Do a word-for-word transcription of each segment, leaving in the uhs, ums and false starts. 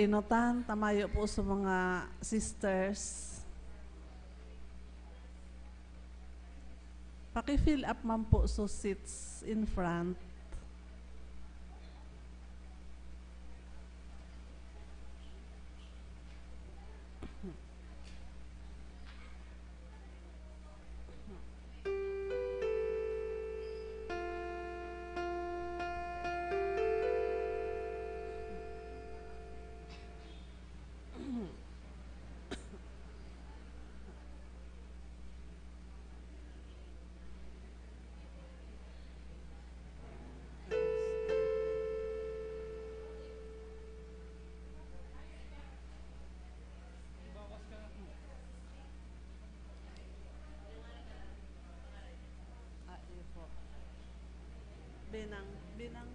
Inutan, tamayo po sa mga sisters. Paki-fill up man po sa seats in front. Ah, iyo po. Benang, Benang.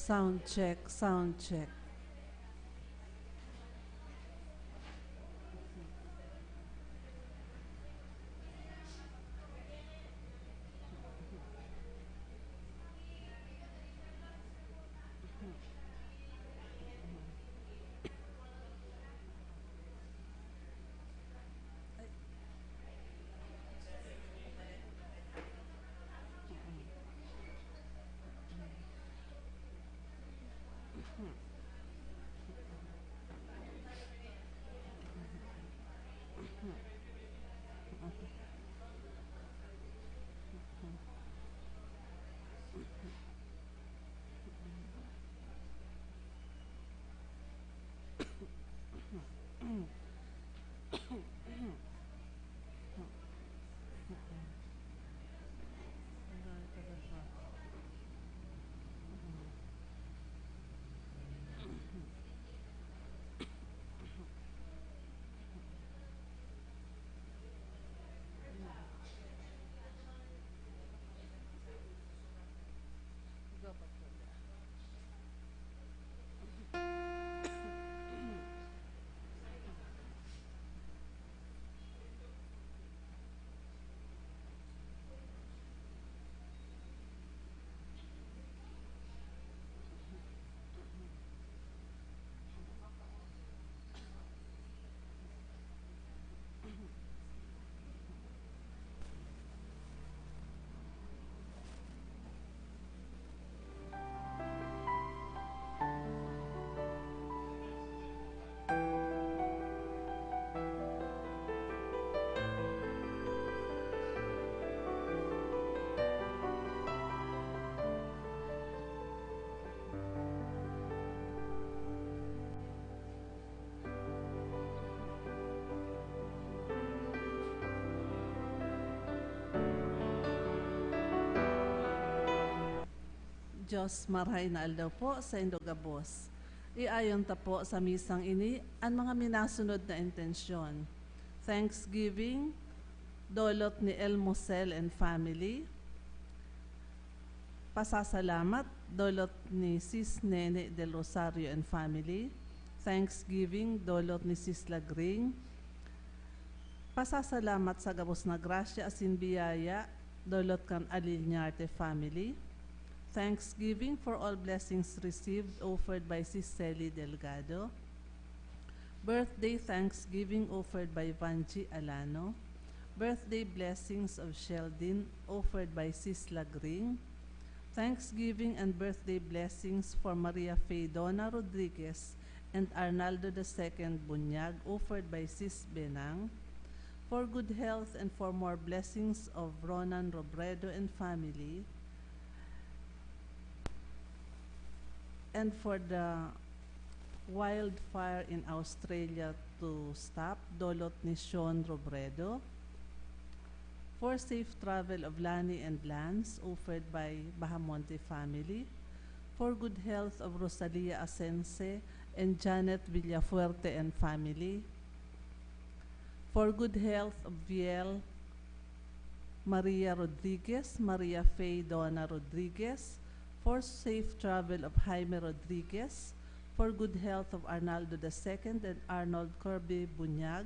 Sound check, sound check. Diyos, marahay na aldaw po saindo gabos. Iayon ta po sa misang ini an mga minasunod na intensyon. Thanksgiving, dolot ni Elmosel and family. Pasasalamat, dolot ni Sis Nene Del Rosario and family. Thanksgiving, dolot ni Sis Lagring. Pasasalamat sa gabos na grasya asin biyaya, dolot kan Aliliñarte family. Thanksgiving for all blessings received, offered by Sis Cely Delgado. Birthday thanksgiving offered by Vanji Alano. Birthday blessings of Sheldin offered by Sis Lagring. Thanksgiving and birthday blessings for Maria Faye Dona Rodriguez and Arnaldo the second Bunyag, offered by Sis Benang. For good health and for more blessings of Ronan Robredo and family. And for the Wildfire in Australia to stop, dolot ni Sean Robredo. For safe travel of Lani and Lance, offered by Bahamonte family. For good health of Rosalia Asense and Janet Villafuerte and family. For good health of Viel Maria Rodriguez, Maria Faye Donna Rodriguez, for safe travel of Jaime Rodriguez, for good health of Arnaldo the second and Arnold Kirby Bunyag,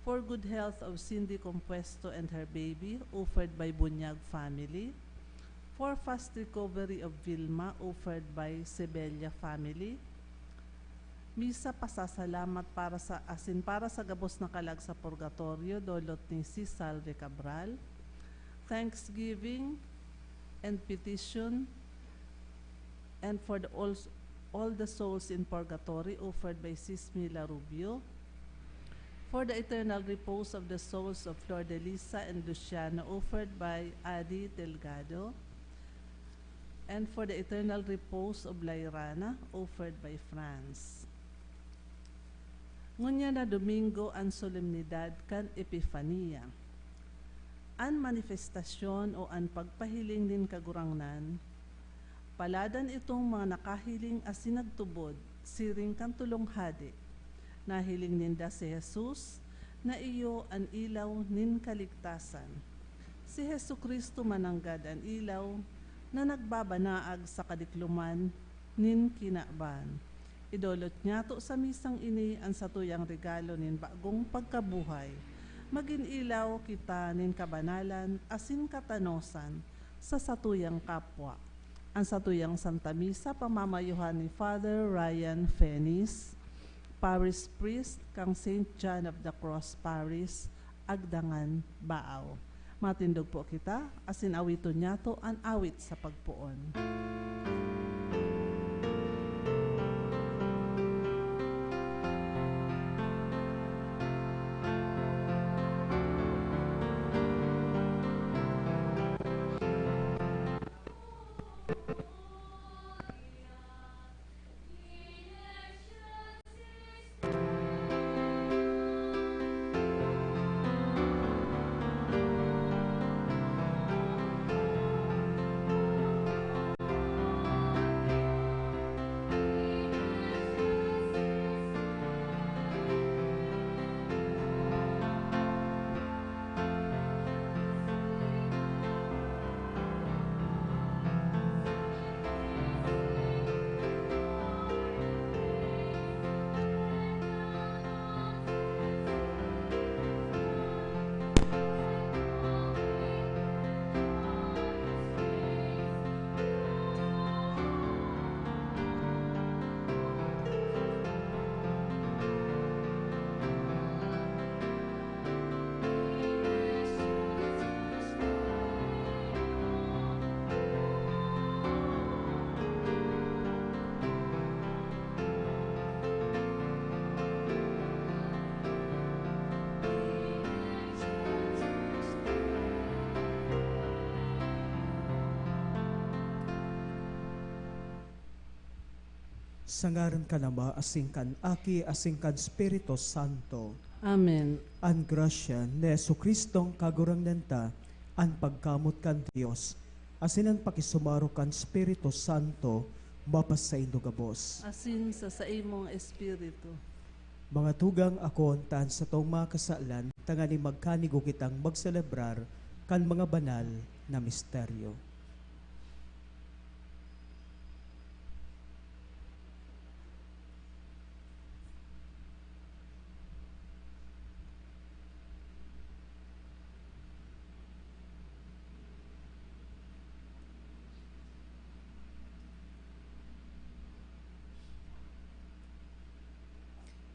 for good health of Cindy Compuesto and her baby, offered by Bunyag family, for fast recovery of Vilma, offered by Sebella family, Misa pasasalamat para sa, asin para sa gabos na kalag sa purgatorio, dolot ni Sis Salve Cabral. Thanksgiving and petition, and for the all, all the souls in purgatory, offered by Sis Mila Rubio. For the eternal repose of the souls of Flor de Lisa and Luciano, offered by Adi Delgado. And for the eternal repose of Lairana, offered by Franz. Ngunyan na Domingo an solemnidad kan Epifania. An manifestasyon o an pagpahiling nin Kagurangnan, paladan itong mga nakahiling asin nagtubod, siring kan tolong hade. Nahiling ninda si Jesus na iyo an ilaw nin kaligtasan. Si Jesu-Cristo mananggad an ilaw na nagbabanaag sa kadikloman nin kinaban. Idolot niyato sa misang ini an satuyang regalo nin bagong pagkabuhay. Magin ilaw kita nin kabanalan asin katanosan sa satuyang kapwa. An satuyang Santa Misa pamamayuhan ni Father Ryan Fenis, Parish Priest kan Saint John of the Cross Parish, Agdangan, Baao. Matindog po kita, asin awiton niyato an awit sa pagpoon. Sa ngaran kan Ama, asin kan Aki, asin kan Espiritu Santo. Amen. An grasya ni Jesu-Cristong Kagurangnan ta, an pagkamot kan Dios, asin an pakisumaro kan Espiritu Santo, mapasaindo gabos. Asin sa saimong espiritu. Mga tugang, akoon ta an satong mga kasalan, tanganing magkanigo kitang magselebrar kan mga banal na misteryo.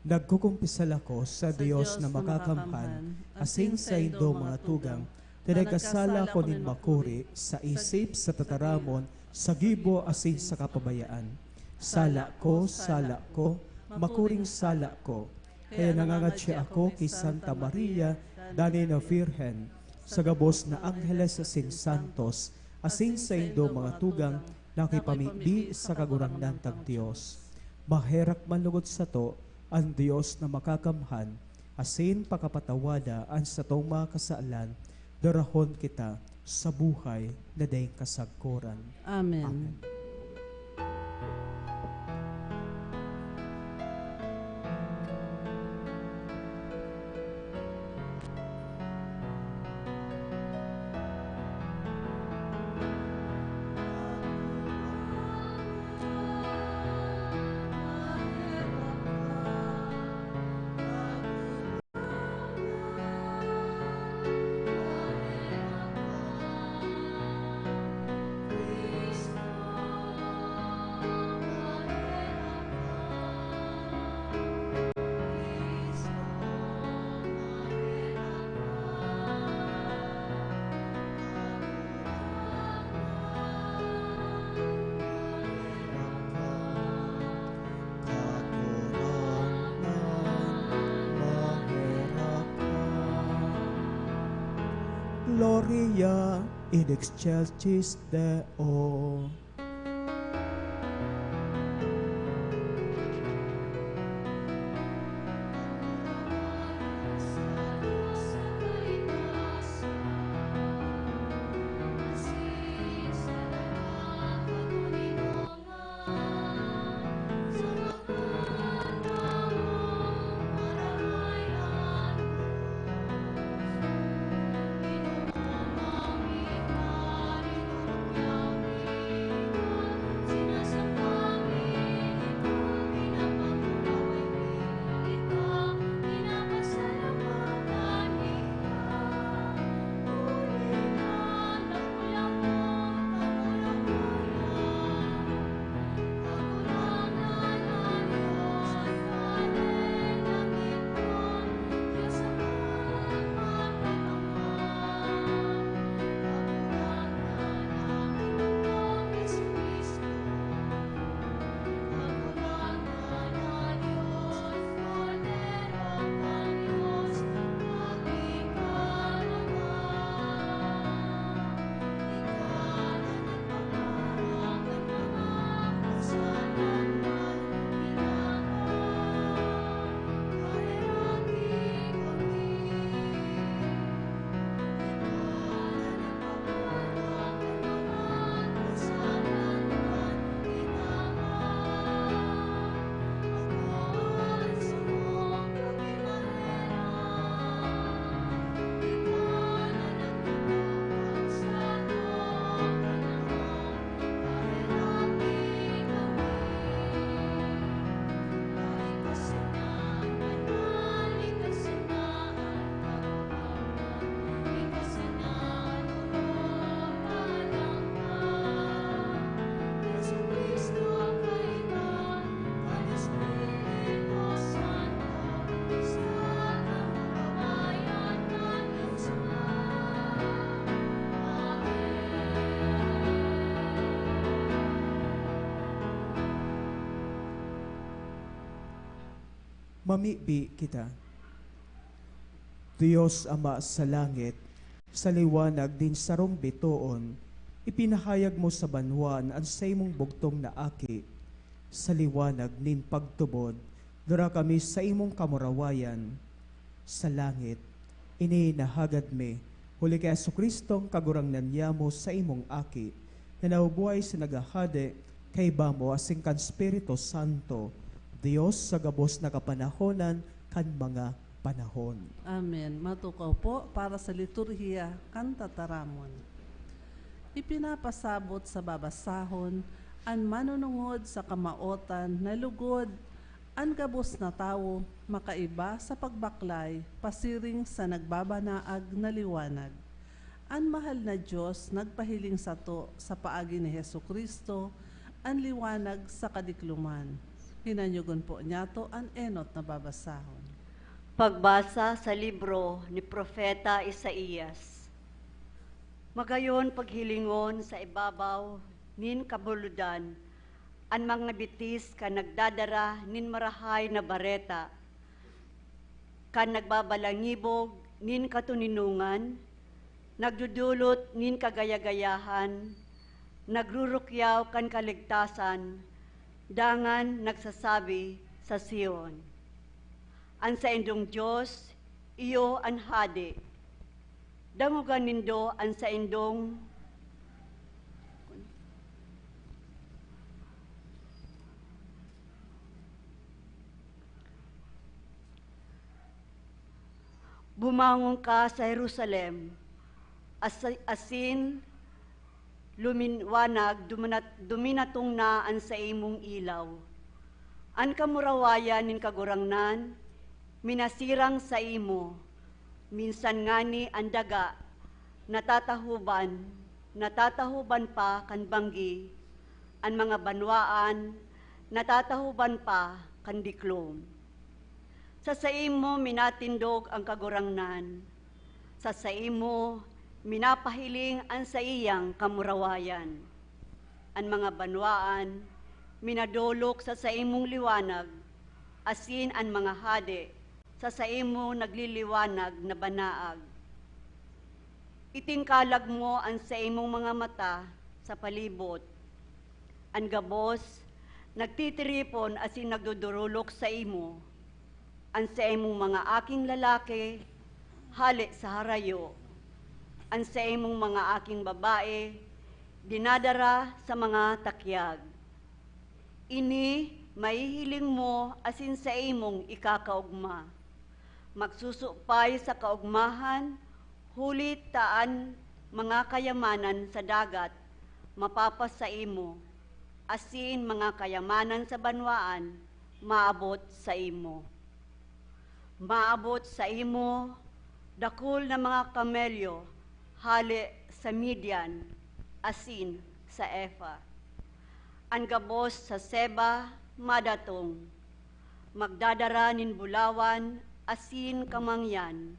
Nagkukumpisal ako sa Dios na makakamhan, asin saindo, mga tugang, ta nagkasala ako nin makuri sa isip, sa tataramon, sa gibo, asin sa kapabayaan. Sala ko, sala ko, makuring sala ko. Kaya nangangadya ako ki Santa Maria, danay na Birhen, sa gabos na angheles asin santos, asin saindo, mga tugang, na kipamibi sa Kagurangnan tang Dios. Maherak man lugod sato an Dios na Makakamhan, asin pakapatawada an satong mga kasalan, durahon kita sa buhay na daing kasagkoran. Amen. Amen. Gloria in excelsis Deo. Mamibi kita. Dios Ama sa langit, sa liwanag nin sarong bitoon, ipinahayag mo sa banwaan an saimong bugtong na Aki. Sa liwanag nin pagtubod, dara kami sa imong kamurawayan sa langit. Ini nahagad mi, huli ki Jesu-Cristong Kagurangnan niyamo, sa imong Aki, na nabubuhay sa naghahade kaiba mo asin kan Espiritu Santo, Dios sa gabos na kapanahonan kan mga panahon. Amen. Matukaw po para sa liturhiya kan tataramon. Ipinapasabot sa babasahon an manunungod sa kamaotan na lugod an gabos na tawo makaiba sa pagbaklay pasiring sa nagbabanaag na liwanag. An mahal na Dios nagpahiling sato sa paagi ni Jesu-Cristo, an liwanag sa kadikloman. Hinanyogon po niyato an enot na babasahon. Pagbasa sa libro ni Propeta Isaias. Magayon paghilingon sa ibabaw nin kabulodan an mga bitis kan nagdadara nin marahay na bareta, kan nagbabalangibog nin katoninongan, nagdodolot nin kagaya-gayahan, nagrurukyaw kan kaligtasan, Dangan nagsasabi sa Sion, "An saindong Dios, iyo an hade." Dangoga nindo an saindong Bumangon ka sa Jerusalem, as-, asin luminwanag, duminat-, duminatong na an saimong ilaw. An kamurawayan nin Kagurangnan minasirang saimo. Minsan ngani an daga natatahoban, natatahoban pa kan banggi, an mga banwaan natatahoban pa kan diklom. Sa saimo minatindog an Kagurangnan, sa saimo minapahiling an saiyang kamurawayan. An mga banwaan minadolok sa saimong liwanag, asin an mga hade sa saimo nagliliwanag na banaag. Itingkalag mo an saimong mga mata sa palibot. An gabos nagtitiripon asin nagdodorolok saimo. An saimong mga aking lalaki hale sa harayo. An saimong mga aking babae dinadara sa mga takyag. Ini mahihiling mo asin saimong ikakaogma. Magsusupay sa kaogmahan, huli ta an mga kayamanan sa dagat mapapas saimo, asin mga kayamanan sa banwaan maabot saimo. Maabot saimo dakul na mga kamelyo hale sa Midian asin sa Efa. An gabos sa Seba madatong, magdadara nin bulawan asin kamangyan,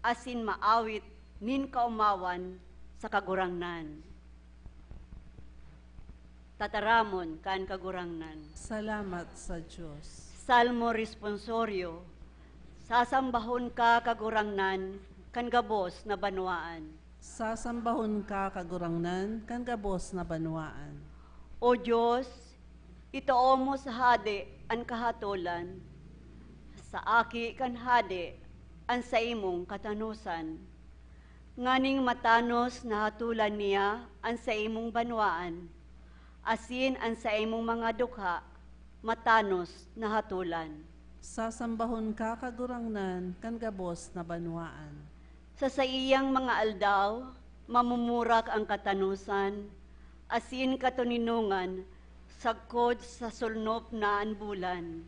asin maawit nin kaomawan sa Kagurangnan. Tataramon kan Kagurangnan. Salamat sa Dios. Salmo Responsorio. Sasambahon ka, Kagurangnan, kan gabos na banwaan. Sasambahon ka, Kagurangnan, kan gabos na banwaan. O Dios, itao mo sa hade an kahatolan, sa aki kan hade an saimong katanosan, nganing matanos na hatolan niya an saimong banwaan, asin an saimong mga dukha matanos na hatolan. Sasambahon ka, Kagurangnan, kan gabos na banwaan. Sa saiyang mga aldaw, mamumurak an katanosan asin katoninongan sagkod sa solnop na an bulan.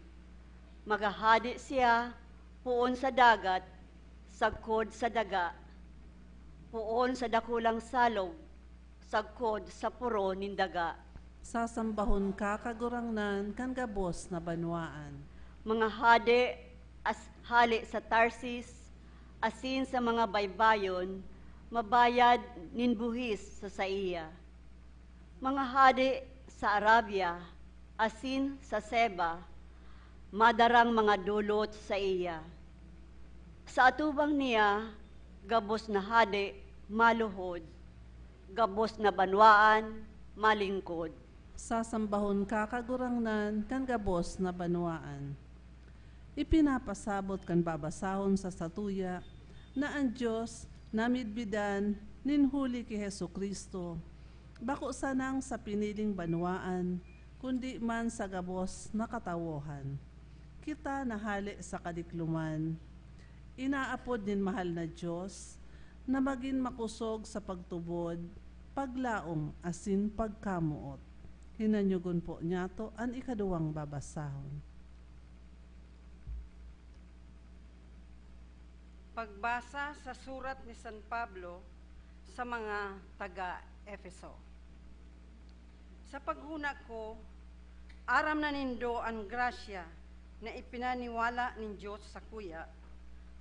Maghahade siya poon sa dagat, sagkod sa daga, poon sa dakulang salog, sagkod sa poro nin daga. Sasambahon ka, Kagurangnan, kan gabos na banwaan. Mga hade as-, hale sa Tarsis asin sa mga baybayon mabayad nin buhis sa saiya. Mga hade sa Arabia asin sa Seba madarang mga dolot saiya. Sa atubang niya, gabos na hade maluhod, gabos na banwaan malingkod. Sasambahon ka, Kagurangnan, kan gabos na banwaan. Ipinapasabot kan babasahon sa satuya na an Dios namidbidan nin huli ki Jesu-Cristo, bako sanang sa piniling banwaan, kundi man sa gabos na katawohan. Kita na hale sa kadikloman, inaapod nin mahal na Dios na magin makosog sa pagtubod, paglaom, asin pagkamoot. Hinanyogon po niyato an ikaduwang babasahon. Pagbasa sa surat ni San Pablo sa mga taga Efeso. Sa paghona ko, aram na nindo an grasya na ipinaniwala nin Dios sakuya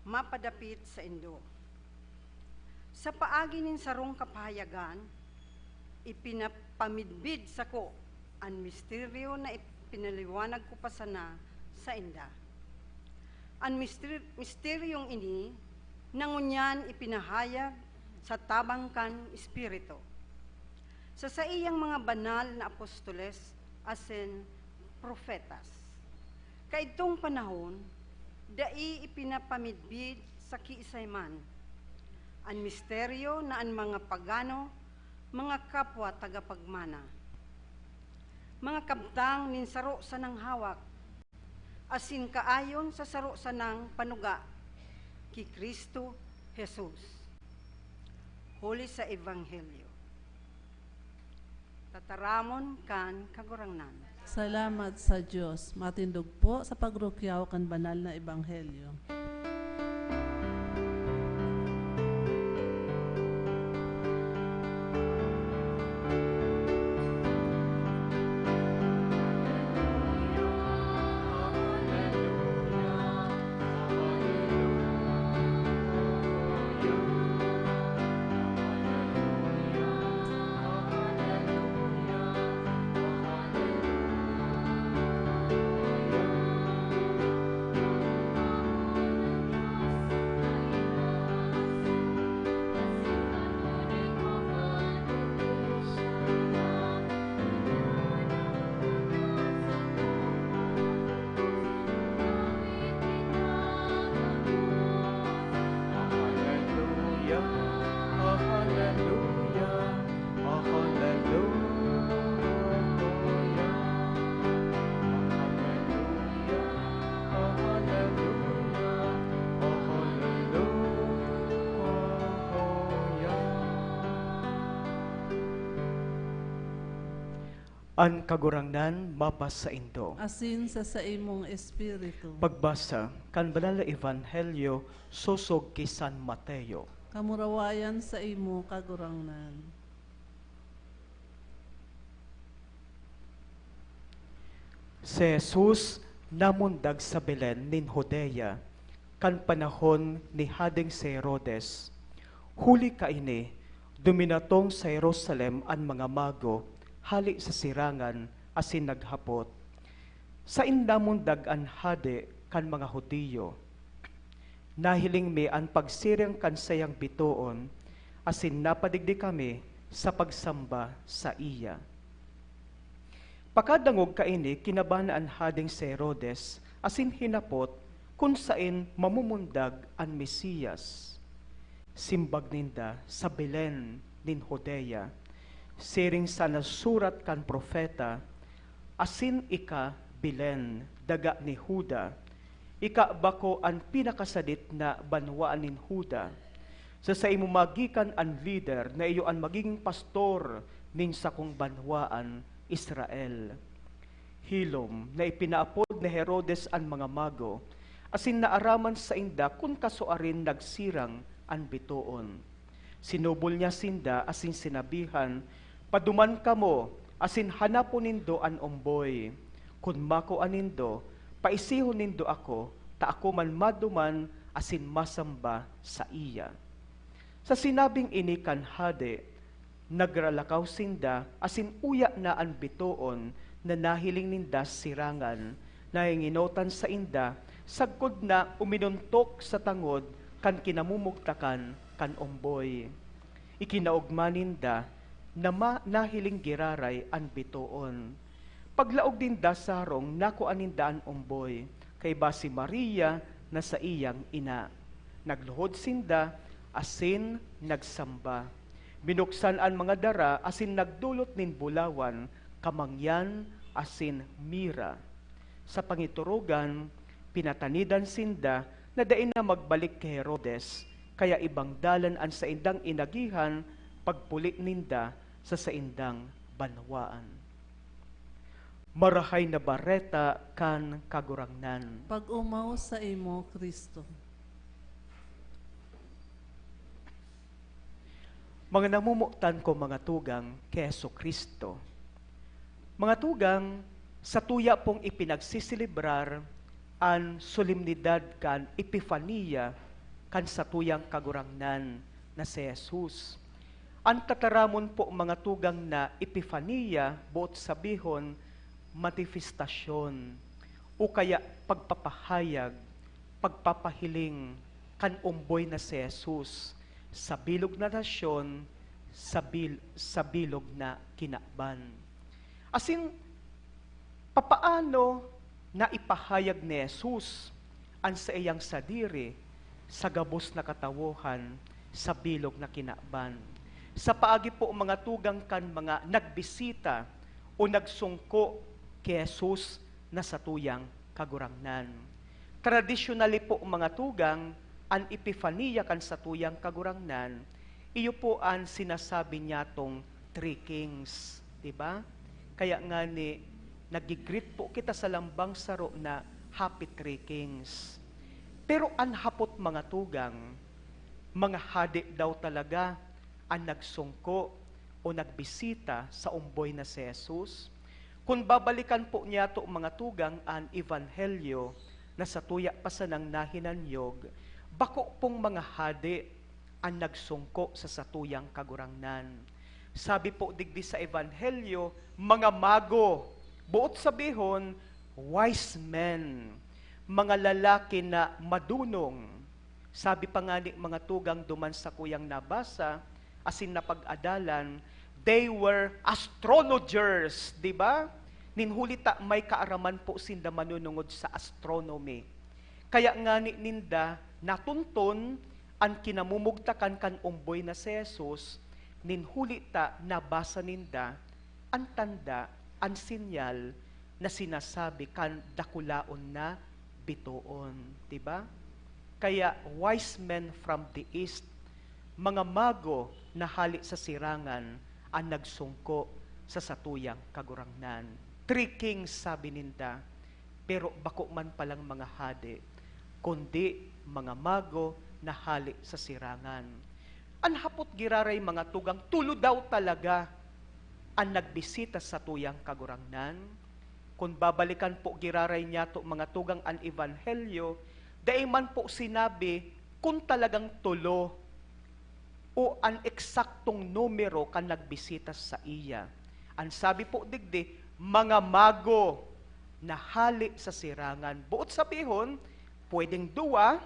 mapadapit saindo. Sa paagi nin sarong kapahayagan, ipinapamidbid sako an misteryo na ipinaliwanag ko pa sana sainda. An mister-, misteryong ini na ngunyan ipinahayag sa tabang kan Espiritu, sa saiyang mga banal na apostoles asin propetas. Kaidtong panahon, dai ipinapamidbid sa kiisay man an misteryo na an mga pagano, mga kapwa tagapagmana, mga kabtang nin saro sanang hawak, asin kaayon sa saro sanang panuga ki Cristo Jesus. Huli sa Ebanghelyo. Tataramon kan Kagurangnan. Salamat sa Dios. Matindog po sa pagrukyaw kan banal na ebanghelyo. Hallelujah, hallelujah, hallelujah, hallelujah, hallelujah. An Kagurangnan mapasaindo. Asin sa saimong espiritu. Pagbasa kan Banal na Ebanghelyo sosog ki San Mateo. Kamurawayan saimo, Kagurangnan. Si Jesus namundag sa Belen nin Judea kan panahon ni Hadeng si Herodes. Huli kaini, duminatong sa Jerusalem an mga mago hale sa sirangan asin naghapot, "Saen namundag an hade kan mga Judio?" Nahiling mi an pagsiring kan saiyang bitoon, asin napadigdi kami sa pagsamba saiya. Pakadangog kaini, kinabahan an Hadeng si Herodes asin hinapot kun saen mamumundag an Mesias. Simbag ninda, "Sa Belen nin Judea, siring sa nasurat kan propeta, 'Asin ika, Belen, daga ni Juda, ika bako an pinakasadit na banwaan nin Juda. Sa saimo magikan an lider na iyo an magigin pastor nin sakong banwaan, Israel.'" Hilom na ipinaapod ni Herodes an mga mago, asin naaraman sainda kun kasuarin nagsirang an bitoon. Sinubol niya sinda asin sinabihan, "Paduman kamo asin hanapon nindo an omboy. Kun makua nindo, paisihon nindo ako, ta ako man maduman asin masamba saiya." Sa sinabing ini kan hade, nagralakaw sinda asin uya na an bitoon na nahiling ninda sirangan. Nanginginotan sainda sagkod na uminuntok sa tangod kan kinamumugtakan kan omboy. Ikinaogma ninda na ma-, nahiling giraray an bitoon. Paglaog ninda sa harong, nakua ninda an omboy, kaiba si Maria na saiyang ina. Nagluhod sinda asin nagsamba. Binuksan an mga dara asin nagdolot nin bulawan, kamangyan asin mira. Sa pangiturugan, pinatanidan sinda na dai na magbalik ki Herodes, kaya ibang dalan an saindang inagihan pagpuli ninda sa saindang banwaan. Marahay na Bareta kan Kagurangnan. Pag-omaw saimo, Cristo. Mga namomotan ko, mga tugang, ki Jesu-Cristo. Mga tugang, satuya pong ipinagseselebrar an solemnidad kan Epifania kan satuyang Kagurangnan na si Jesus. An tataramon po, mga tugang, na Epifania, boot sabihon, manifestasyon, o kaya pagpapahayag, pagpapahiling kan omboy na si Jesus sa bilog na nasyon, sa bil-, sa bilog na kinaban. Asin, Papaano na ipahayag ni Jesus an saiyang sadiri sa gabos na katawohan sa bilog na kinaban? Sa paagi po, mga tugang, kan mga nagbisita o nagsungko ki Jesus na satuyang Kagurangnan. Tradisyonali po, mga tugang, an Epifania kan satuyang Kagurangnan, iyo po an sinasabi niyatong Three Kings, di ba? Kaya ngani, naggi-greet po kita sa lambang saro na Happy Three Kings. Pero an hapot, mga tugang, mga hade daw talaga an nagsungko o nagbisita sa omboy na si Jesus? Kun babalikan po niyato, mga tugang, an Ebanghelyo na satuya pa sanang nahinanyog, bako pong mga hade an nagsungko sa satuyang Kagurangnan. Sabi po digdi sa Ebanghelyo, mga mago, boot sabihon, wise men, mga lalaki na madunong. Sabi pa ngani, mga tugang, duman sakuyang nabasa asin napag-adalan, they were astrologers, di ba? Nin huli ta may kaaraman po sinda manunungod sa astronomy. Kaya ngani ninda natunton an kinamumugtakan kan omboy na si Jesus, nin huli ta nabasa ninda an tanda, an senyal na sinasabi kan dakulaon na bitoon, di ba? Kaya, wise men from the east, mga mago na hale sa sirangan, an nagsungko sa satuyang Kagurangnan. Three kings, sabi ninda, pero bako man palang mga hade, kundi mga mago na hale sa sirangan. An hapot giraray, mga tugang, tulo daw talaga an nagbisita sa satuyang Kagurangnan. Kun babalikan po giraray niyato, mga tugang, an Ebanghelyo, dai man po sinabi kun talagang tulo o an eksaktong numero kan nagbisita saiya. An sabi po digdi, mga mago na hale sa sirangan. Boot sabihon, pwedeng duwa,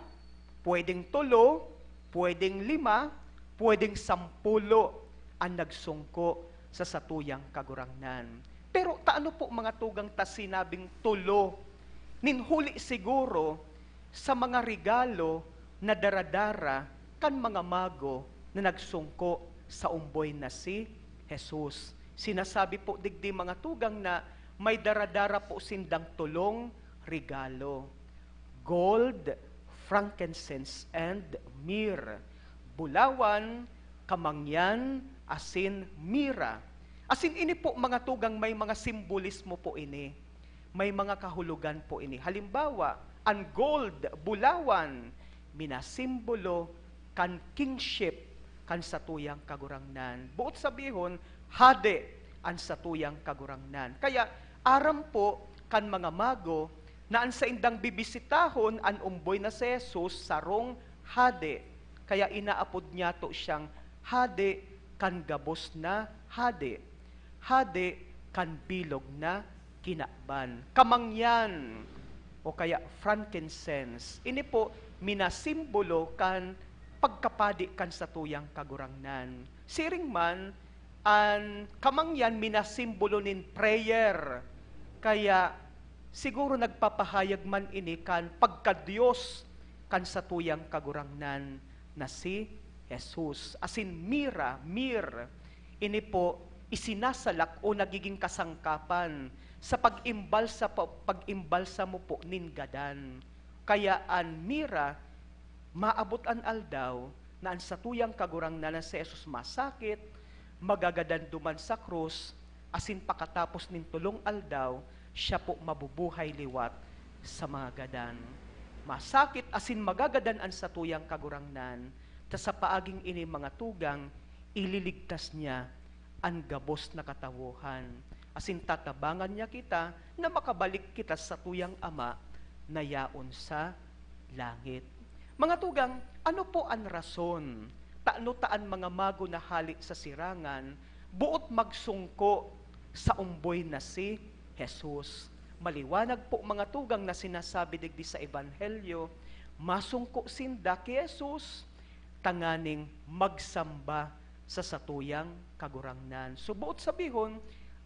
pwedeng tolo, pwedeng lima, pwedeng sampulo an nagsungko sa satuyang Kagurangnan. Pero ta ano po, mga tugang, ta sinabing tulo? Nin huli siguro sa mga regalo na daradara kan mga mago na nagsungko sa omboy na si Jesus. Sinasabi po digdi, mga tugang, na may daradara po sindang tolong regalo: gold, frankincense, and myrrh. Bulawan, kamangyan, asin mira. Asin ini po, mga tugang, may mga simbolismo po ini. May mga kahulogan po ini. Halimbawa, an gold, bulawan, minasimbolo kan kingship kan satuyang Kagurangnan. Boot sabihon, hade an satuyang Kagurangnan. Kaya aram po kan mga mago na an saindang bibisitahon, an omboy na si Jesus, sarong hade. Kaya inaapod niyato siyang hade kan gabos na hade, hade kan bilog na kinaban. Kamangyan o kaya frankincense, ini po minasimbolo kan pagkapadi kan satuyang Kagurangnan. Siring man, an kamangyan minasimbolo nin prayer. Kaya siguro nagpapahayag man ini kan pagka-Dios kan satuyang Kagurangnan na si Jesus. Asin mira, myrrh, ini po isinasalak o nagiging kasangkapan sa pag-imbalsa-, pag-imbalsamo po nin gadan. Kaya an mira, maabot an aldaw na an satuyang Kagurangnan na si Jesus masakit, magagadan duman sa krus, asin pakatapos nin tolong aldaw, siya po mabubuhay liwat sa mga gadan. Masakit asin magagadan an satuyang Kagurangnan, ta sa paaging ini, mga tugang, ililigtas niya an gabos na katawohan, asin tatabangan niya kita na makabalik kita sa satuyang Ama na yaon sa langit. Mga tugang, ano po an rason ta ano ta an mga mago na hale sa sirangan boot magsungko sa omboy na si Jesus? Maliwanag po, mga tugang, na sinasabi digdi sa Ebanghelyo, masungko sinda ki Jesus tanganing magsamba sa satuyang Kagurangnan. So, boot sabihon,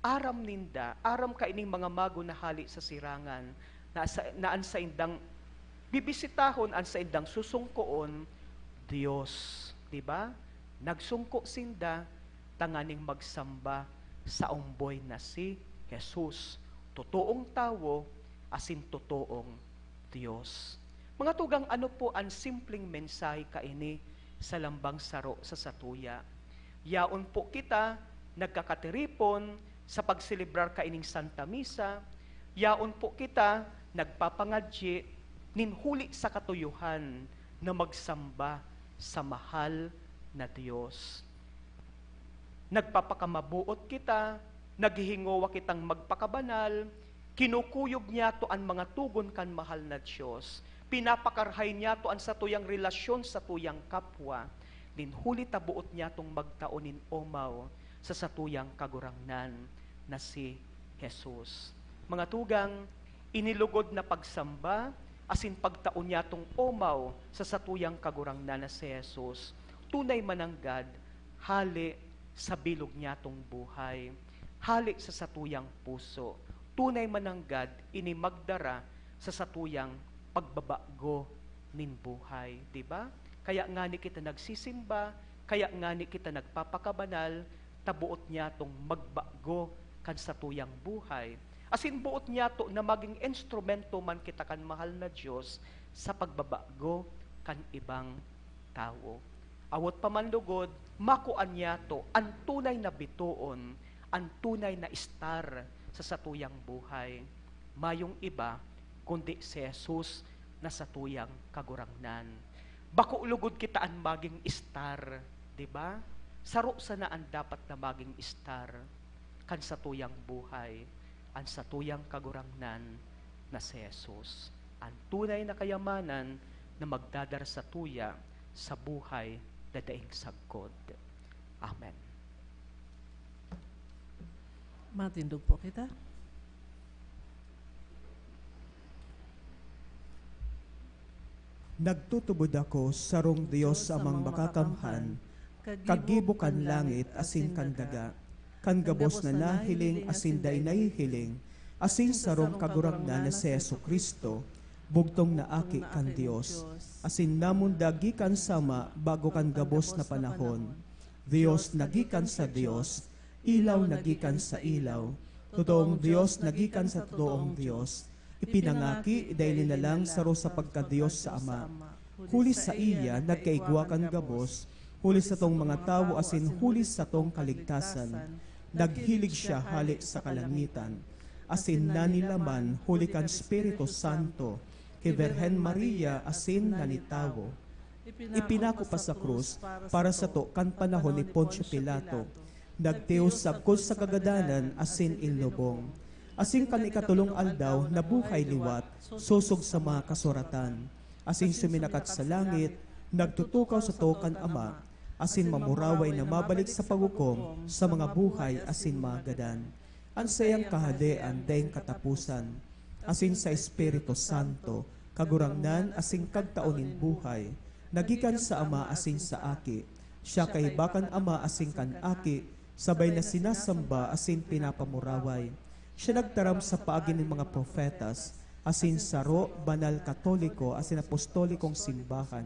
aram ninda, aram kaining mga mago na hale sa sirangan, na sa, na an saindang bibisitahon, an saindang susungkoon, Dios. Di ba? Nagsungko sinda tanganing magsamba sa omboy na si Jesus, totoong tawo asin totoong Dios. Mga tugang, ano po an simpleng mensahe kaini sa lambang saro sa satuya? Yaon po kita nagkakatiripon sa pagselebrar kaining Santa Misa, yaon po kita nagpapangadyi nin huli sa katuyohan na magsamba sa mahal na Dios. Nagpapakamaboot kita, naghihingowa kitang magpakabanal, kinukuyog niyato an mga togon kan mahal na Dios, pinapakarahay niyato an satuyang relasyon satuyang kapwa, nin huli ta boot niyatong magtao nin omaw sa satuyang Kagurangnan na si Jesus. Mga tugang, inilugod na pagsamba asin pagtao niyatong omaw sa satuyang Kagurangnan na si Jesus, tunay mananggad hale sa bilog niyatong buhay, hale sa satuyang puso. Tunay mananggad ini magdara sa satuyang pagbabago nin buhay, di ba? Kaya ngani kita nagsisimba, kaya ngani kita nagpapakabanal, ta boot niyatong magbago kan satuyang buhay. Asin boot niyato na magin instrumento man kita kan mahal na Dios sa pagbabago kan ibang tawo. Awot pa man lugod, makua niyato an tunay na bitoon, an tunay na star sa satuyang buhay. Mayong iba kundi si Jesus na satuyang Kagurangnan. Bako lugod kita an magin star, di ba? Saro sana an dapat na magin star kan satuyang buhay, an satuyang Kagurangnan na si Jesus, an tunay na kayamanan na magdadara satuya sa buhay na daing sagkod. Amen. Matindog po kita. Nagtutubod ako sarong Dios Amang Makakamhan, kagibo kan langit asin kan daga, kan gabos na nahiling asin dai nahihiling, asin sarong Kagurangnan na si Jesu-Cristo, bugtong na Aki kan Dios, asin namundag gikan sa Ama bago kan gabos na panahon. Dios na gikan sa Dios, ilaw na gikan sa ilaw, totoong Dios na gikan sa totoong Dios, ipinangaki dai linalang saro sa pagka-Dios sa Ama. Huli saiya nagkaigwa kan gabos, huli satong mga tawo asin huli satong kaligtasan. Naghilig siya hale sa kalangitan, asin nanilaman huli kan Espiritu Santo, ki Birhen Maria asin nanitawo. Ipinako pa sa krus para sato kan panahon ni Poncio Pilato. Nagtios sagkod sa kagadanan asin inlubong. Asin kan ikatolong aldaw nabuhay liwat, sosog sa mga kasuratan. Asin suminakat sa langit, nagtutukaw sato kan Ama, asin mamuraway na mabalik sa paghukom sa mga buhay asin mga gadan. An saiyang kahadean daing kataposan, asin sa Espiritu Santo, Kagurangnan asin kagtao nin buhay, na gikan sa Ama asin sa Aki. Siya kaiba kan Ama asin kan Aki, sabay na sinasamba asin pinapamuraway. Siya nagtaram sa paagi nin mga propetas, asin saro, banal, katoliko, asin apostolikong simbahan.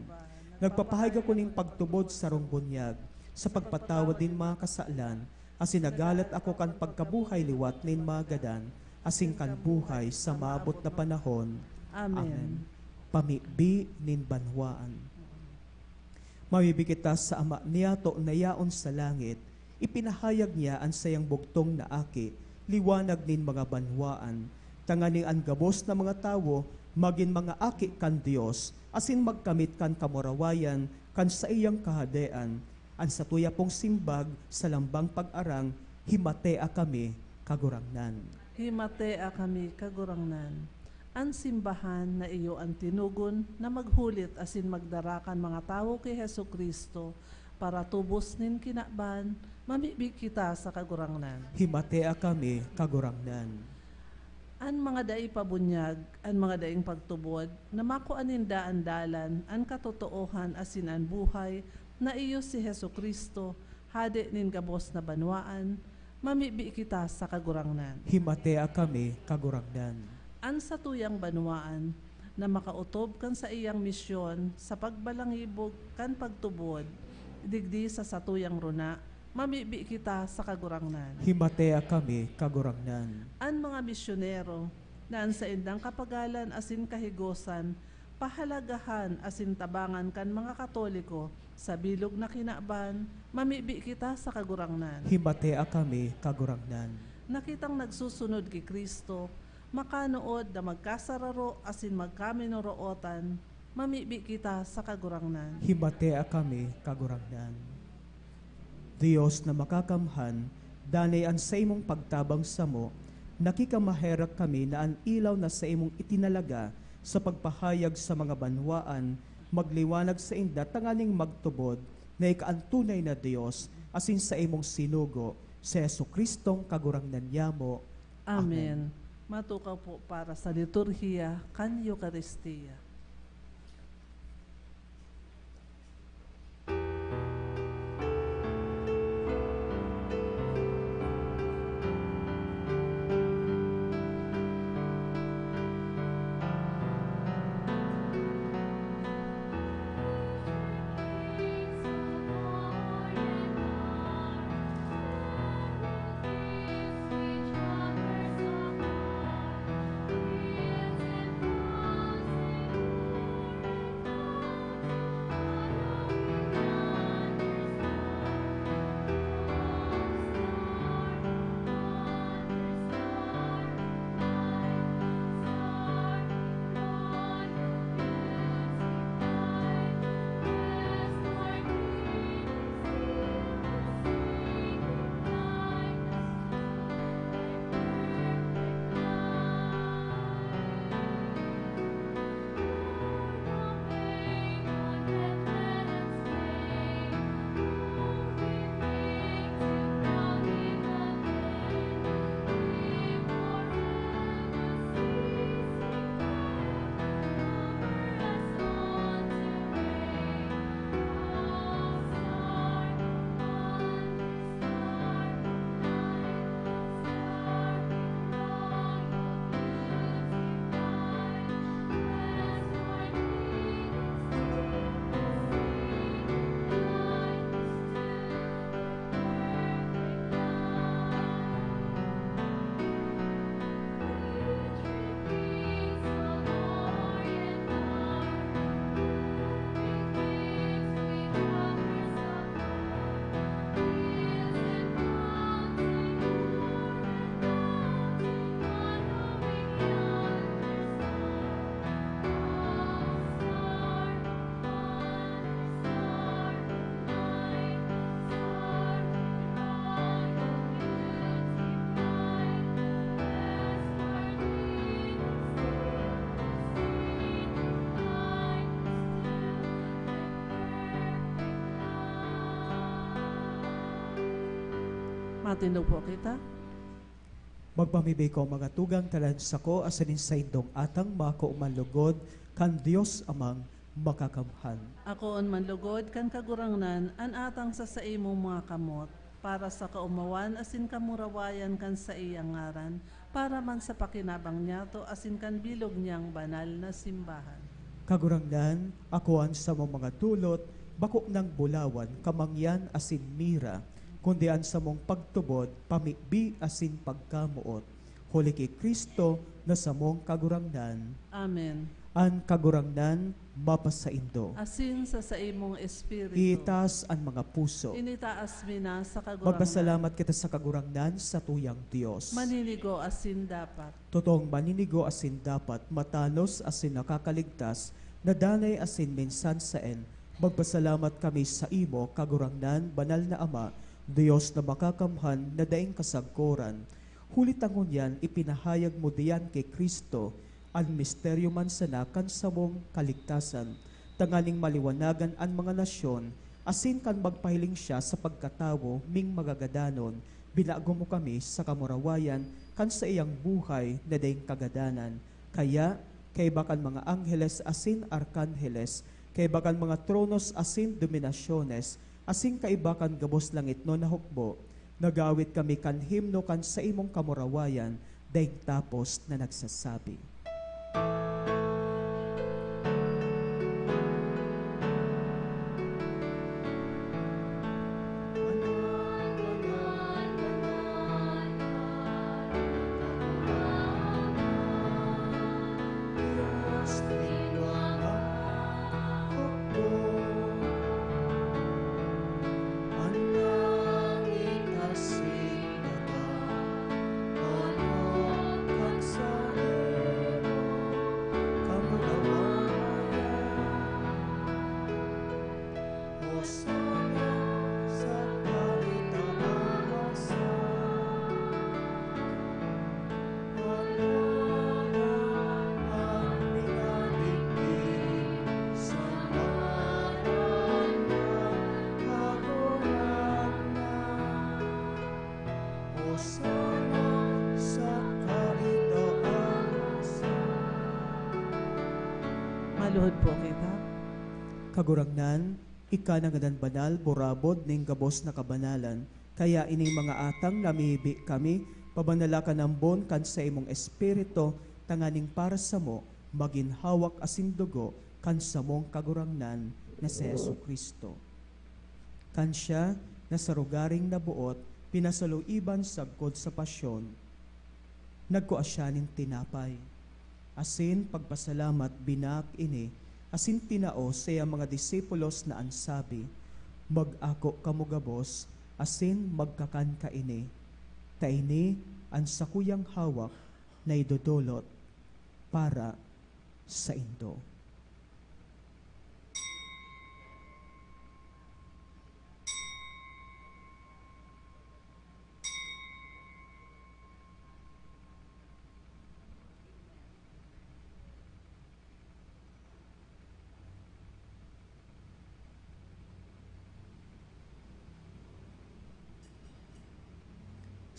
Nagpapahayag ako nin pagtubod sarong bunyag, sa pagpatawad nin mga kasalan, asin naghalat ako kan pagkabuhay liwat nin mga gadan, asin kan buhay sa maabot na panahon. Amen. Amen. Pamibi nin banwaan. Mamibi kita sa Ama niyato na yaon sa langit. Ipinahayag niya an saiyang bugtong na Aki, liwanag nin mga banwaan, tanganing an gabos na mga tawo magin mga aki kan Dios, asin magkamit kan kamurawayan kan saiyang kahadean. An satuya pong simbag sa lambang pag-arang, "Himatea kami, Kagurangnan." Himatea kami, Kagurangnan. An simbahan na iyo an tinugon na maghulit asin magdara kan mga tawo ki Jesu-Cristo para tubos nin kinaban, mamibi kita sa Kagurangnan. Himatea kami, Kagurangnan. An mga dai pa bunyag, an mga daing pagtubod, na makua ninda an dalan, an katotoohan asin an buhay, na iyo si Jesu-Cristo, Hade nin gabos na banwaan, Mamibi kita sa Kagurangnan. Himatea kami, Kagurangnan. An satuyang banwaan na makaotob kan saiyang misyon sa pagbalangibog kan pagtubod digdi sa satuyang runa, mamibi kita sa Kagurangnan. Himatea kami, Kagurangnan. An mga misyonero na an saindang kapagalan asin kahigosan pahalagahan asin tabangan kan mga Katoliko sa bilog na kinaban, mamibi kita sa Kagurangnan. Himatea kami, Kagurangnan. Na kitang nagsusunod ki Cristo, makanood na magkasararo asin magkaminorootan, mamibi kita sa Kagurangnan. Himatea kami, Kagurangnan. Dios na makakamhan, danay an saimong pagtabang samo, nakikamaherak kami na an ilaw na saimong itinalaga sa pagpahayag sa mga banwaan, magliwanag sainda tanganing magtubod na ika an tunay na Dios asin saimong sinugo, si Jesu-Cristong Kagurangnan niamo. Amen. Matukaw po para sa liturhiya kan Eukaristia. Matindog po kita. Magpamibi ko, mga tugang, ta an sako asin an saindong atang mako manlugod kan Dios Amang Makakamhan. Akoon manlugod kan Kagurangnan an atang sa saimong mga kamot, para sa kaomawan asin kamurawayan kan saiyang ngaran, para man sa pakinabang niyato asin kan bilog niyang banal na simbahan. Kagurangnan, ako an samong mga dulot, bako nang bulawan, kamangyan asin mira, kundi an samong pagtubod, pamibi asin pagkamoot. Huli ki Cristo na samong Kagurangnan. Amen. An Kagurangnan mapasaindo. Asin sa saimong espiritu. Itaas an mga puso. Initaas mi na sa Kagurangnan. Magpasalamat kita sa Kagurangnan, satuyang Dios. Maninigo asin dapat. Totoong maninigo asin dapat, matanos asin nakakaligtas, na danay asin minsan saen. Magpasalamat kami saimo, Kagurangnan, Banal na Ama, Dios na makakamhan, na daing kasagkoran. Huli ta ngunyan ipinahayag mo diyan ki Cristo an misteryo man sana kan samong kaligtasan, tanganing maliwanagan an mga nasyon, asin kan magpahiling siya sa pagkatawo ming magagadanon, binago mo kami sa kamurawayan kan saiyang buhay na daing kagadanan. Kaya, kaiba kan mga angheles asin arkanheles, kaiba kan mga tronos asin dominasyones, asin kaiba kan gabos langitnon na hukbo, Nag-aawit kami kan himno kan saimong kamurawayan, daing tapos na nagsasabi. Maluhod po kita. Kagurangnan, ika na ngadan banal, burabod ning gabos na kabanalan. Kaya ining mga atang namibi kami, pabanala ka nambon kan saimong Espiritu, tanganing para samo magin hawak asin dugo kan samong Kagurangnan na si Jesu-Cristo. Kan siya na sa rogaring naboot, pinasaluiban sagkod sa pasyon, nagkua siya nin tinapay, asin pagpasalamat, binaak ini, asin tinao sa iyang mga disipulos na an sabi, "Mag-ako kamo gabos, asin magkakan kaini, ta ini an sakuyang hawak na idodolot para saindo."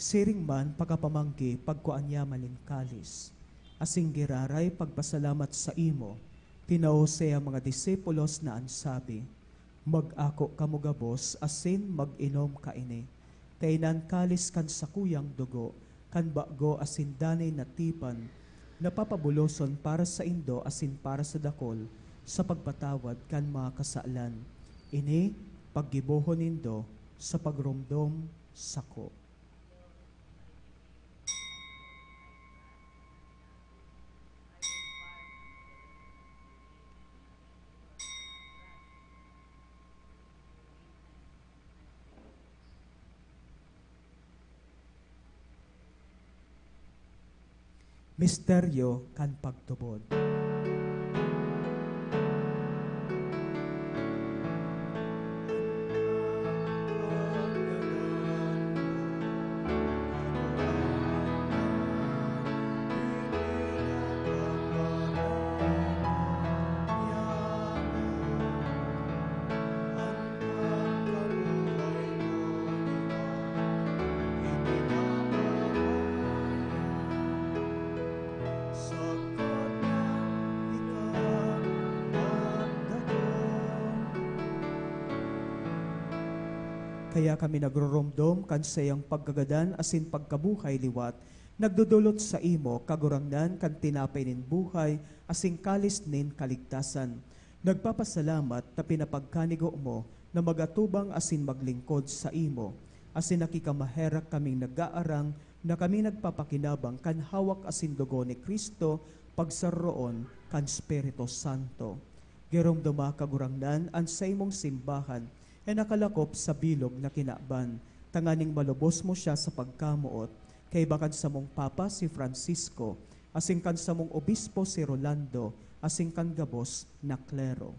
Siring man, pakapamanggi, pagkua niya man nin kalis, asin giraray pagpasalamat saimo, tinao sa iyang mga disipulos na an sabi, "Mag-ako kamo gabos asin mag-inom kaini, ta ini an kalis kan sakuyang dugo kan bago asin danay na tipan, na papabuloson para saindo asin para sa dakul sa pagpatawad kan mga kasalan. Ini paggibohon nindo sa pagromdom sako." Misteryo kan pagtubod. Kaya kami nagroromdom kan saiyang pagkagadan asin pagkabuhay liwat, nagdodolot saimo, Kagurangnan, kan tinapay nin buhay asin kalis nin kaligtasan. Nagpapasalamat ta pinapagkanigo mo na mag-atubang asin maglingkod saimo, asin nakikamaherak kaming nag-aarang na kami nagpapakinabang kan hawak asin dugo ni Cristo, pagsaroroon kan Espiritu Santo. Giromdoma, Kagurangnan, an saimong simbahan na nakalakop sa bilog na kinaban, tanganing malubos mo siya sa pagkamoot, kaiba kan samong Papa si Francisco, asin kan samong Obispo si Rolando, asin kan gabos na klero.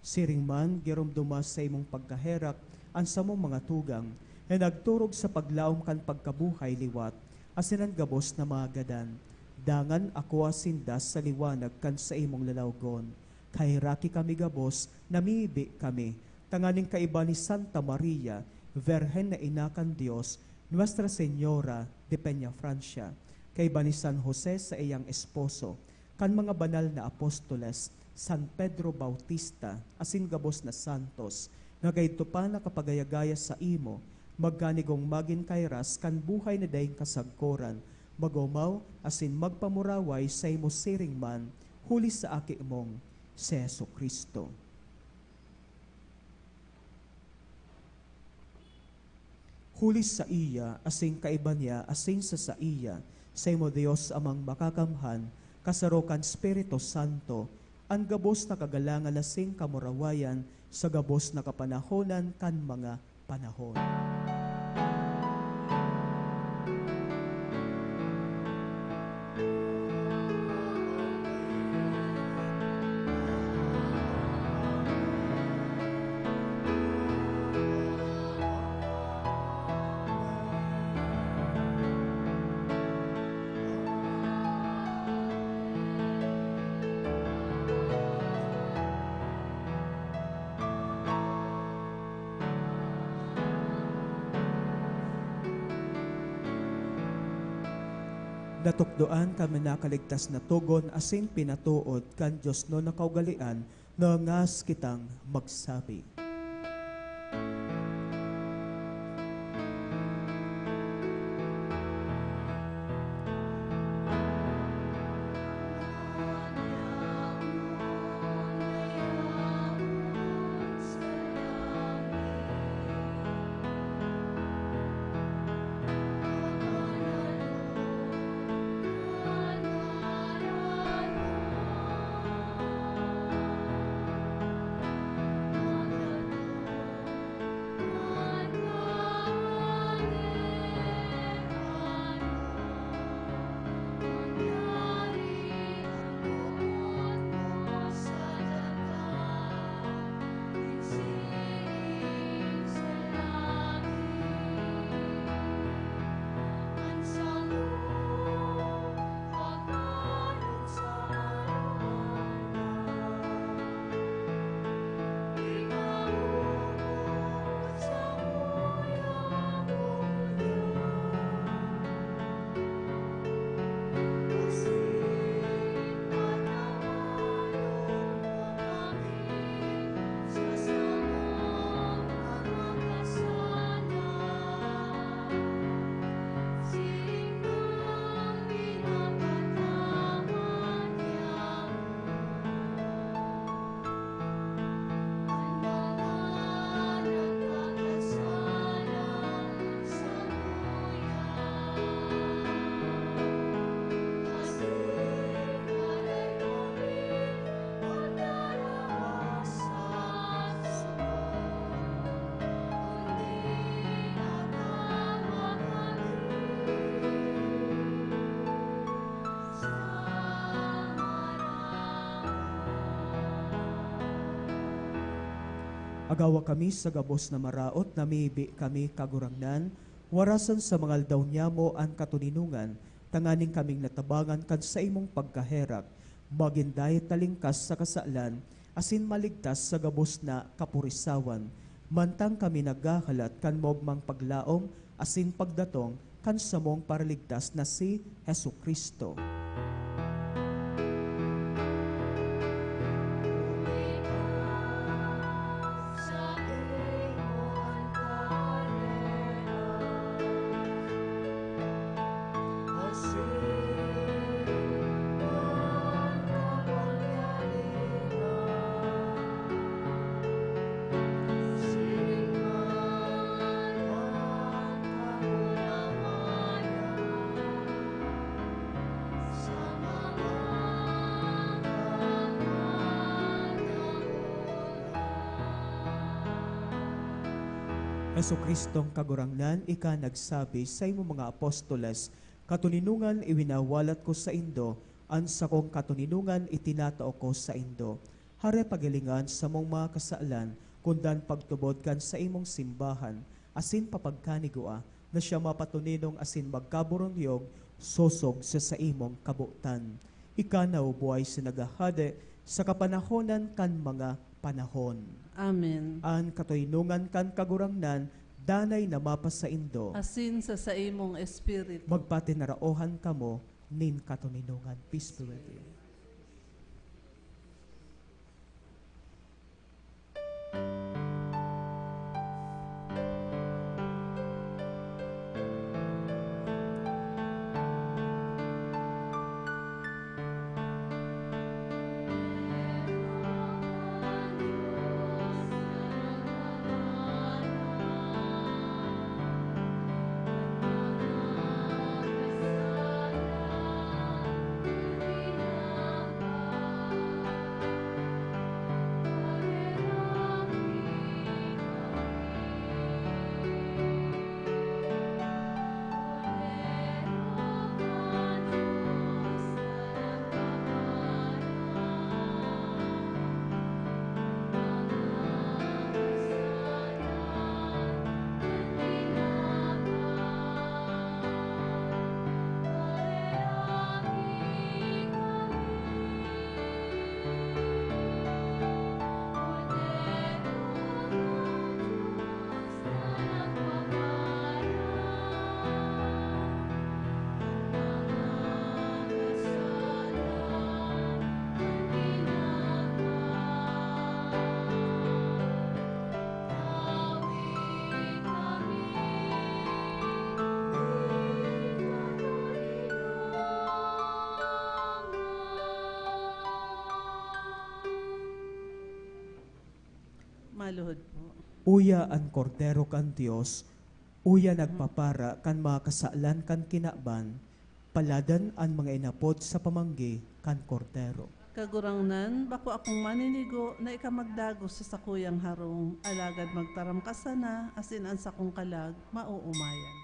Siring man, giromdoma sa imong pagkaherak an samong mga tugang na nagturog sa paglaom kan pagkabuhay liwat, asin an gabos na mga gadan. Dangan akoa sinda sa liwanag kan saimong lalawgon. Kaheraki kami gabos, namibi kami, tanganing kaiba ni Santa Maria, Virgen na Ina kan Dios, Nuestra Señora de Peñafrancia, kaiba ni San Jose sa iyang esposo, kan mga banal na apostoles, San Pedro Bautista, asin gabos na santos, na kaidto pa nakapagayagaya saimo, Magkanigong magin kairas kan buhay na daing kasagkoran, mag-omaw asin magpamuraway saimo siring man, huli sa Aki mong si Jesu-Cristo. Huli saiya, asin kaiba niya, asin sa saiya, saimo Dios Amang Makakamhan, kasaro kan Espiritu Santo, an gabos na kagalangan asin kamurawayan sa gabos na kapanahonan kan mga panahon. Natukdoan kan minakaligtas na togon asin pinatood kan diosnon na kaugalean na ngas kitang magsabi. Agawa kami sa gabos na maraot, namibi kami, Kagurangnan, warasan sa mga aldaw niyamo an katoninongan, tanganing kaming natabangan kan saimong pagkaherak, magin dai talingkas sa kasalan, asin maligtas sa gabos na kapurisawan, mantang kami naghahalat kan maogmang paglaom asin pagdatong kan samong Paraligtas na si Jesu-Cristo. Jesu-Cristong Kagurangnan, ika nagsabi saimong mga apostoles, "Katoninongan iwinawalat ko saindo, an sakong katoninongan itinatao ko saindo." Hare paghilingan samong mga kasalan, kundan pagtubod kan saimong simbahan, asin papagkanigua na siya mapatoninong asin magkaburunyog sosog sa saimong kabotan. Ika na, o buhay sa naghahade sa kapanahonan kan mga panahon. Amen. An katoninongan kan Kagurangnan danay na mapasaindo. Asin sa saimong espiritu. Magpatinaraohan kamo nin katoninongan. Peace be with you. Maluhod po. Uya an Kordero kan Dios, uya nagpapara kan mga kasalan kan kinaban, paladan an mga inapod sa pamanggi kan Kordero. Kagurangnan, bako akong maninigo na ika magdagos sa sakuyang harong, alagad magtaram ka sana, asin an sakong kalag maoomayan.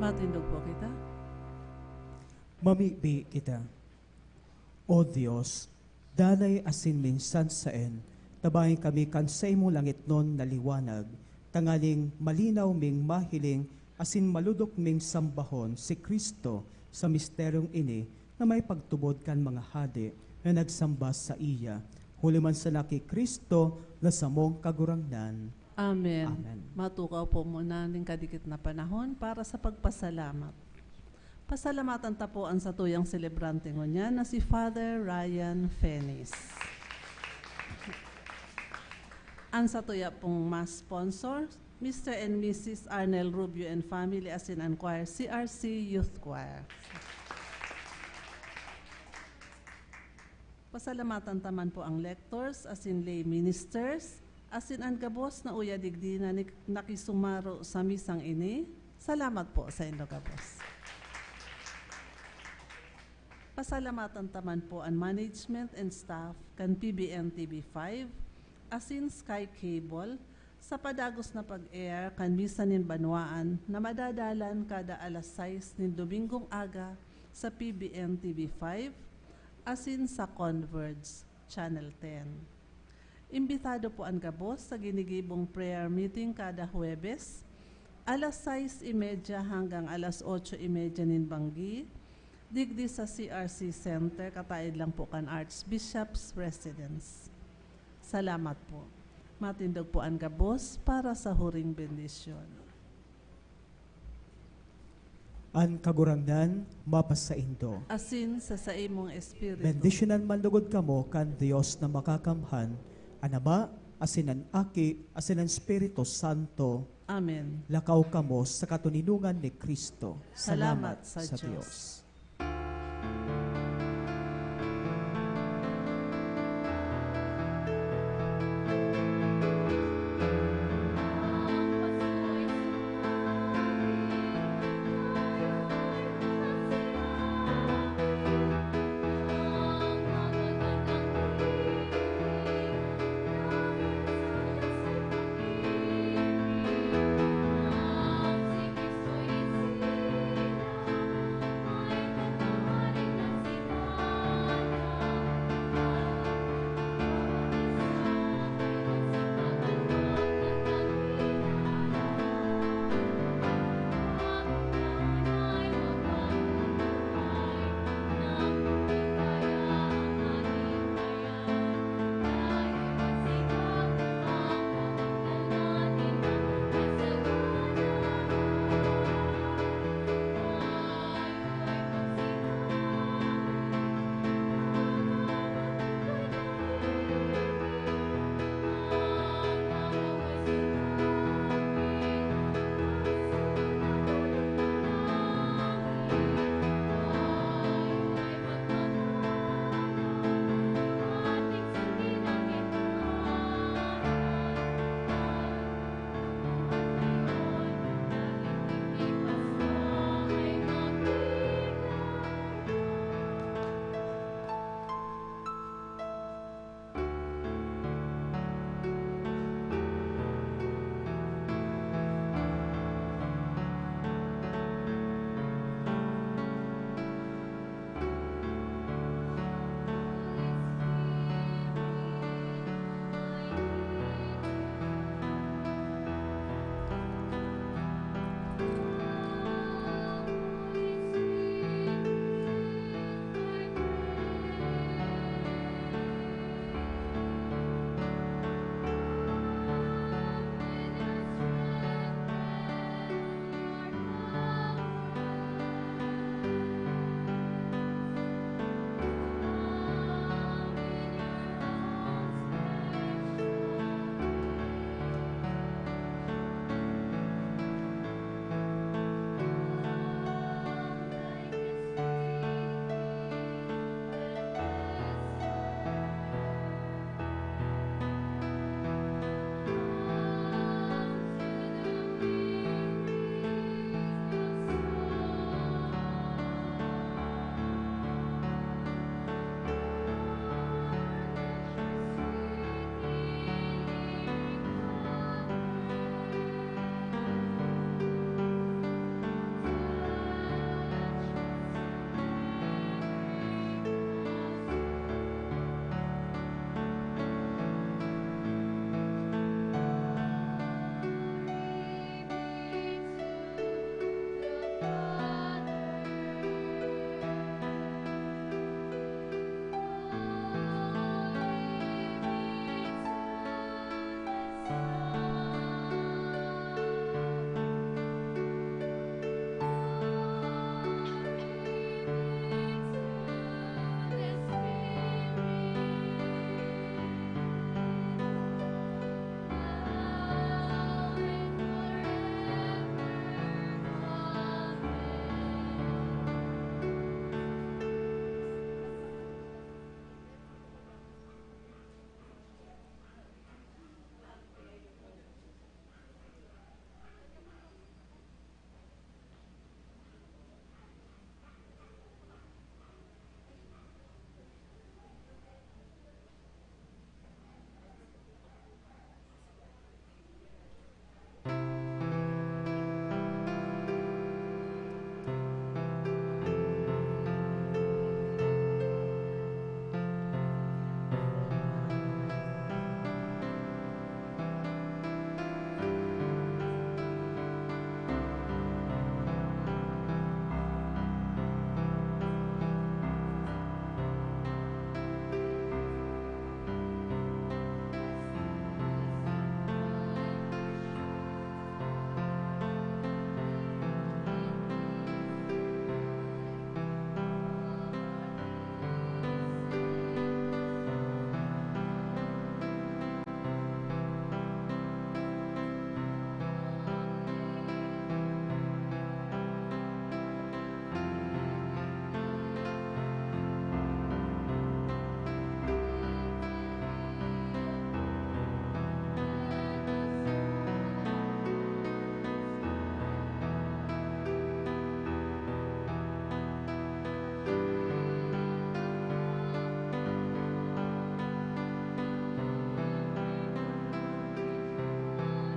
Matindog po kita. Mamibi kita. O Dios, danay asin minsan saen, tabangi kami kan saimong langitnon na liwanag, tanganing malinaw ming mahiling asin malodok ming sambahon si Cristo sa misteryong ini na may pagtubod kan mga hade na nagsamba saiya, huli man sana ki Cristo na samong Kagurangnan. Amen. Amen. Matukaw po muna ning kadikit na panahon para sa pagpasalamat. Pasalamatan ta po an satuyang selebrante ngunyan na si Father Ryan Fenis. An satuya pong mass sponsor, Mister and Missus Arnel Rubio and family, asin an choir, C R C Youth Choir. Pasalamatan ta man po ang lectors, asin lay ministers, asin an gabos na uya digdi na nik-, nakisumaro sa misang ini. Salamat po sa indo gabos. Pasalamatan ta man po an management and staff kan P B N T V five, asin Sky Cable, sa padagos na pag-air kan Misa nin Banwaan na madadalan kada alas sais nin Domingong aga sa P B N T V five, asin sa Converge Channel ten. Imbitado po an gabos sa ginigibong prayer meeting kada Huwebes, alas sais y media hanggang alas otso y media nin banggi, digdi sa C R C Center, kataed lang po kan Archbishop's Residence. Salamat po. Matindog po an gabos para sa huring bendisyon. An Kagurangnan mapasaindo. Asin sa saimong espiritu. Bendisyonan man lugod kamo kan Dios na Makakamhan, an Ama, asin an Aki, asin an Espiritu Santo. Amen. Lakaw kamo sa katoninongan ni Cristo. Salamat Salamat sa sa Dios. Dios.